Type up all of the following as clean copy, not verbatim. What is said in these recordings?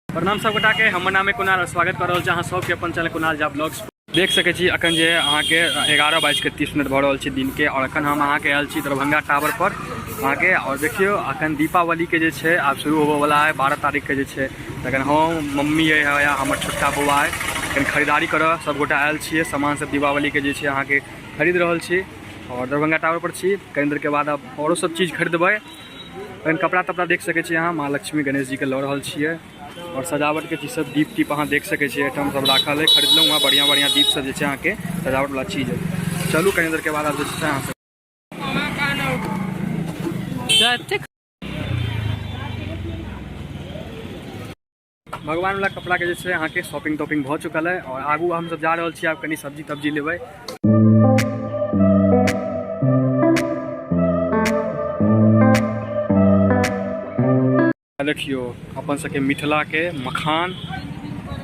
प्रणाम सब गोटा के, हमर नाम है कुणाल और स्वागत कर रहल छी अहाँ सबके अपन चैनल कुणाल झा ब्लॉग्स। देख सकै छी अखन जे अहाँके 11:30 भऽ रहल छै दिन के, और अखन हम अहाँके आयल छी दरभंगा टावर पर अहाँके। और देखियौ अखन दीपावली के जे छै आब शुरू होबऽ वला है 12 तारीख के जे छै। तखन हम मम्मी है या हमर छोटका बौआ है कनि खरीदारी करऽ सब गोटा आयल छियै, सामान सब दीपावली के जे छै अहाँके खरीद रहल छी। और दरभंगा टावर पर छी, कनि देर के बाद आब औरो सब चीज खरीदबै। कनि कपड़ा तपड़ा देख सकै छी अहाँ, माँ लक्ष्मी गणेश जी के लऽ रहल छियै। और सजावट के चीज सब दीप तीप अहाँ देख सकै छियै एहिठाम सब राखल है, खरीदलहुँ हँ बढ़िआँ बढ़िआँ दीप सब जे छै अहाँके सजावट वला चीज है। चलू कनि देर के बाद आब जे छै अहाँ सब भगवान वाला कपड़ा के जे छै अहाँके शॉपिंग तॉपिंग भऽ चुकल है। और आगू हमसब जा रहल छी आब कनि सब्जी तब्जी लेबै। देखियौ अपन सबके मिथिला के मखान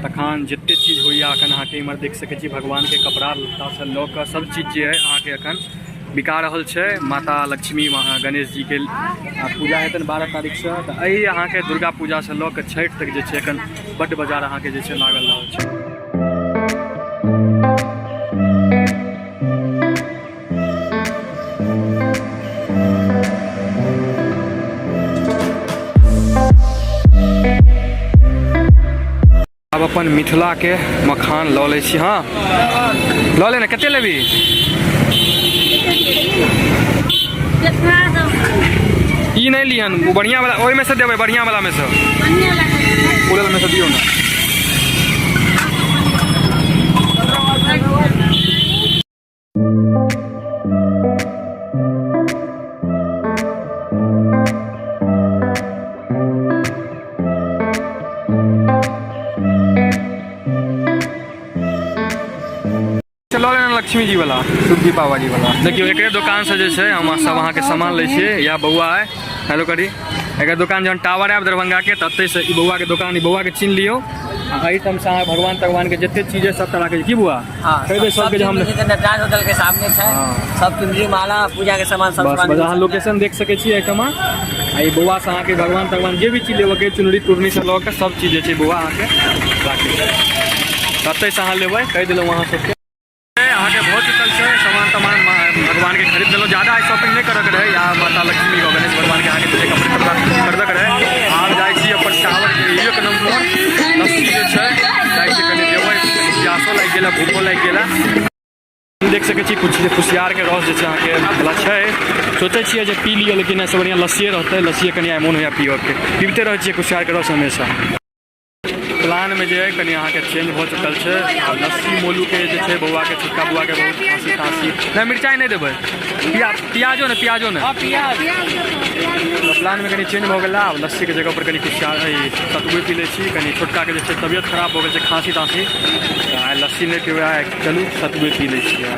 तखान जते चीज होइया अखन अहाँके इम्हर देख सकै छी। भगवान के कपड़ा लत्ता से लऽ कऽ सब चीज जे है अहाँके अखन बिका रहल छै। माता लक्ष्मी गणेश जी के पूजा हेतनि 12 तारीख से, तऽ एहि अहाँके दुर्गा पूजा से लऽ कऽ छठि तक जे छै अखन बड्ड बाजार अहाँके जे छै लागल रहल छै। आब अपन मिथिला के मखान लऽ लै छी। हाँ लऽ ले ने, कते लेबी? ई नहि लिहन, ओ बढ़िया वाला ओहिमे से देबै, बढ़िया वाला में से, फूलल में से दियौ ने। चलो लेना लक्ष्मी जी वाला, शुभ दीपावली वाला। देखियौ एकरे दोकान से जे छै हम सब अहाँके सामान लै छियै। या बौआ है, हेलो करी। एकर दोकान जहन टावर आयब दरभंगा के तते से ई बौआ के दोकान, ई बौआ के चिन्ह लियौ। आ एहिठाम से अहाँ भगवान तगवान के जते चीज है सब तरह के की बुआ हाँ, कहि दे सबके जे हम सब चीज नटराज होटल के सामने छै। हाँ। सब चुनरी माला पूजा के सामान सब बस, सामान बस अहाँ लोकेशन देख सकै छी एहिठमा। आ ई बौआ से अहाँके भगवान तगवान जे भी चीज लेबऽ के चुनरी तुरनी से लऽ के सब चीज जे छै बौआ अहाँके राखै छै। ततै से अहाँ लेबै, कहि देलहुँ अहाँ सबके। अहाँके भऽ चुकल छै सामान तमान भगवान के खरीद लेलहुँ। ज्यादा आइ शॉपिंग नहि करऽके रहै, या माता लक्ष्मी और गणेश भगवान के अहाँके जे कपड़ा तपड़ा खरीदऽके रहै। आब जाइ छी अपन टावर के 1 नंबर लस्सी जे छै जाइ छी कनि लेबै, कनि प्यासो लागि गेल, भूखो लागि गेल। देख सकै छी कुछ कुसियार के रस जे छै अहाँके वाला छै, सोचै छियै जे पी लिअ, लेकिन एहिसँ बढ़िआँ लस्सिए रहतै। लस्सिए कनि आइ मोन होइए पियऽके, पीबिते रहै छियै कुसियार के रस हमेशा। प्लान में जे है कनि अहाँके चेंज भऽ चुकल छै। आ लस्सी मोलू के जे छै बौआ के, छोटका बौआ के बहुत खाँसी ताँसी। नहि मिरचाइ नहि देबै, प्याजो नहि, प्याजो नहि। तऽ प्लान में कनि चेंज भऽ गेल। आब लस्सी के जगह पर कनि कुसियार सतुए पी लै छी। कनि छोटका के जे छै तबियत खराब भऽ गेल छै, खाँसी ताँसी, तऽ आइ लस्सी नहि पीबै, आइ चलू सतुए पी लै छियै।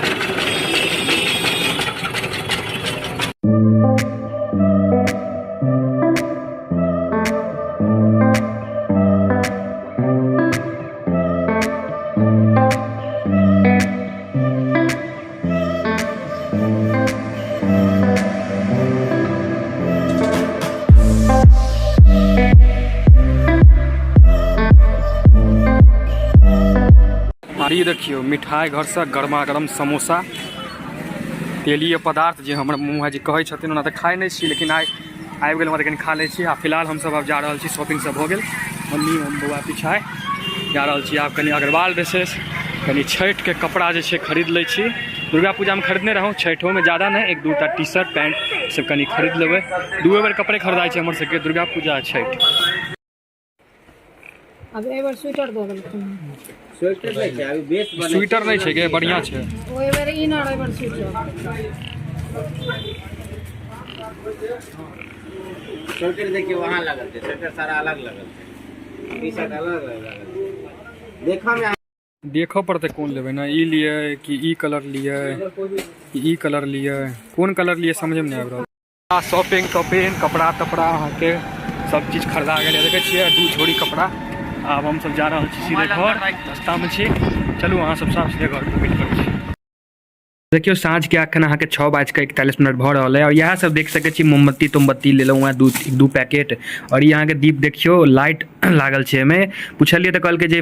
ई देखियौ मिठाई घर से गर्मा गर्म समोसा, तेलीय पदार्थ जे हमर मुँह जे कहै छथिन, ओना तऽ खाइ नहि छी, लेकिन आइ आबि गेलहुँ तऽ कनि खा लै छी। आ फिलहाल हमसब आब जा रहल छी, शॉपिंग सब भऽ गेल, मम्मी हम बौआ पीछा जा रहल छी। आब कनि अग्रवाल ड्रेसेस, कनि छठिके कपड़ा जे छै खरीद लै छी। दुर्गा पूजामे खरीदने रहौँ, छठिओमे ज्यादा नहि, 1-2 टा टी शर्ट पैंट सब कनि खरीद लेबै। 2 बेर कपड़े खरीदाइ छै हमर सबके, दुर्गा पूजा आ छठि। अब एहि बेर स्वेटर दऽ देलखिन। स्वेटर नहि छै, अभी बेस बनै छै। स्वेटर नहि छै गे, बढ़िआँ छै। ओ एहि बेर इनर, एहि बेर स्वेटर। स्वेटर देखियौ वहाँ लगल छै, स्वेटर सारा अलग लगल छै, टी शर्ट अलग लगल छै। देखऽ मे देखऽ पड़तै कोन लेबै ने, ई लियै कि ई कलर लियै कि ई कलर लियै, कोन कलर लियै समझेमे नहि आबि रहल। शॉपिंग तॉपिंग कपड़ा तपड़ा अहाँके सब चीज खरीदा गेलै। देखै छियै 2 झोरी कपड़ा। आब हमसब जा रहल छी सीधे घर, रास्तामे छी। चलू अहाँ सब सीधे घर पर वेट करै छी। देखियौ, साँझके अखन अहाँके 6:41 भऽ रहल है। आओर इएह सब देख सकै छी, मोमबत्ती तोमबत्ती लेलहुँ हँ दू दू पैकेट। आओर ई अहाँके दीप देखियौ, लाइट लागल छै एहिमे। पुछलियै तऽ कहलकै जे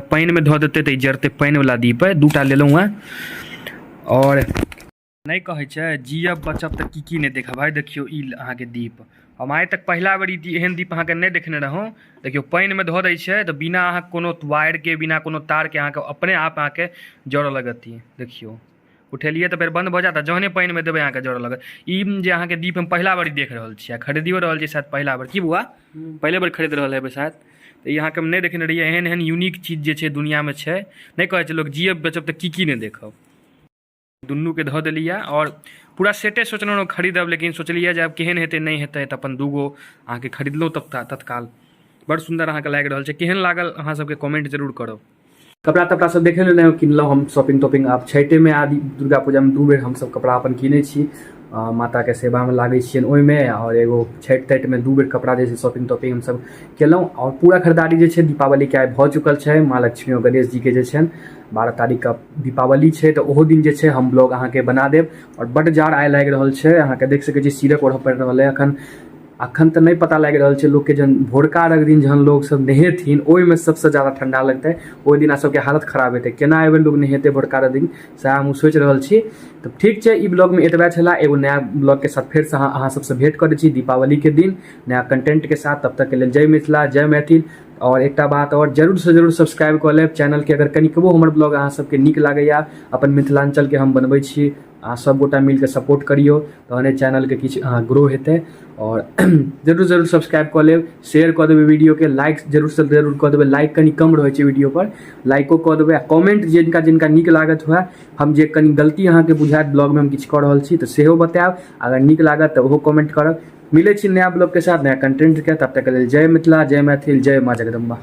पानिमे धऽ देतै तऽ ई जरतै, पानिवला दीप अइ। 2टा लेलहुँ हँ। आओर नहि कहै छै जियब बचब तऽ की की नहि देखब भाइ। देखियौ, ई अहाँके दीप हम आइ तक पहिला बेर ई एहन दीप अहाँके नहि देखने रहौं। देखियौ, पानिमे धऽ दै छै तऽ बिना अहाँ कोनो वायरके, बिना कोनो तारके अहाँके अपने आप अहाँके जरऽ लगत। ई देखियौ, उठेलियै तऽ फेर बन्द भऽ जायत आ जहने पानिमे देबै, अहाँके जरऽ लगत। ई जे अहाँके दीप हम पहिला बेर देख रहल छी आ खरीदियो रहल छी शायद पहिला बेर। की बौआ, पहिले बेर खरीद रहल हेबै शायद? तऽ ई अहाँके हम नहि देखने रहियै। एहन एहन यूनिक चीज जे छै दुनिआँमे छै। नहि कहै छै लोक जियब बचब तऽ की की नहि देखब। दुनूके धऽ देलियै आओर पूरा सेटे सोचलहुँ रहौँ खरीदब, लेकिन सोचलियै जे आब केहन हेतै, नहि हेतै, तऽ अपन दूगो अहाँके खरीदलहुँ तब तत्काल। बड़ सुन्दर अहाँके लागि रहल छै। केहन लागल अहाँ सबके, कमेंट जरूर करब। कपड़ा तपड़ा सब देखे लेलहुँ, किनलहुँ हम शॉपिंग तॉपिंग। आब छठिमे आ दुर्गा पूजामे 2 बेर हमसब कपड़ा अपन कीनै छी। माताके सेवामे लागै छियनि ओहिमे, आओर एगो छठि तठिमे 2 बेर कपड़ा जे छै शॉपिंग तॉपिंग हमसब केलहुँ। आओर पूरा खरीदारी जे छै दीपावलीके आइ भऽ चुकल छै। माँ लक्ष्मी आओर गणेश जीके जे छनि, 12 तारीखके दीपावली छै, तऽ ओहो दिन जे छै हम ब्लॉग अहाँके बना देब। आओर बड्ड जाड़ आइ लागि रहल छै, अहाँके देख सकै छी, सीरक ओढ़ऽ पड़ि रहल है अखन। अखन तऽ नहि पता लागि रहल छै लोकके, जहन भोरका अर्घ दिन जहन लोक सब नहेथिन, ओहिमे सबसँ ज्यादा ठण्डा लगतै। ओहि दिना सबके हालत खराब हेतै। केना एहि बेर लोक नहेतै भोरका अर्घ दिन, सएह हमहूँ सोचि रहल छी। तऽ ठीक छै, ई ब्लॉगमे एतबे छलै। एगो नया ब्लॉगके साथ फेरसँ अहाँ सबसँ भेँट करै छी दीपावलीके दिन नया कंटेंटके साथ। तब तकके लेल जय मिथिला, जय मैथिल। आओर एकटा बात आओर, जरूरसँ जरूर सब्सक्राइब कऽ लेब चैनलके, अगर कनिकबो हमर ब्लॉग अहाँ सबके नीक लागैए। अपन मिथिलाञ्चलके हम बनबै छी, अहाँ सब गोटा मिलके सपोर्ट करियौ, तहने चैनलके किछु अहाँ ग्रो हेतै। आओर जरूर जरूर सब्सक्राइब कऽ लेब, शेयर कऽ देबै वीडियोके, लाइक जरूरसँ जरूर कऽ देबै। लाइक कनि कम रहै छै वीडियोपर, लाइको कऽ देबै। आ कमेंट जिनका जिनका नीक लागत हुए, हम जे कनि गलती अहाँके बुझायत ब्लॉगमे हम किछु कऽ रहल छी, तऽ सेहो बतायब। अगर नीक लागत तऽ ओहो कमेंट करब। मिलै छी नया ब्लॉगके साथ, नया कंटेंटके। तब तक लेल जय मिथिला, जय मैथिल, जय माँ जगदम्बा।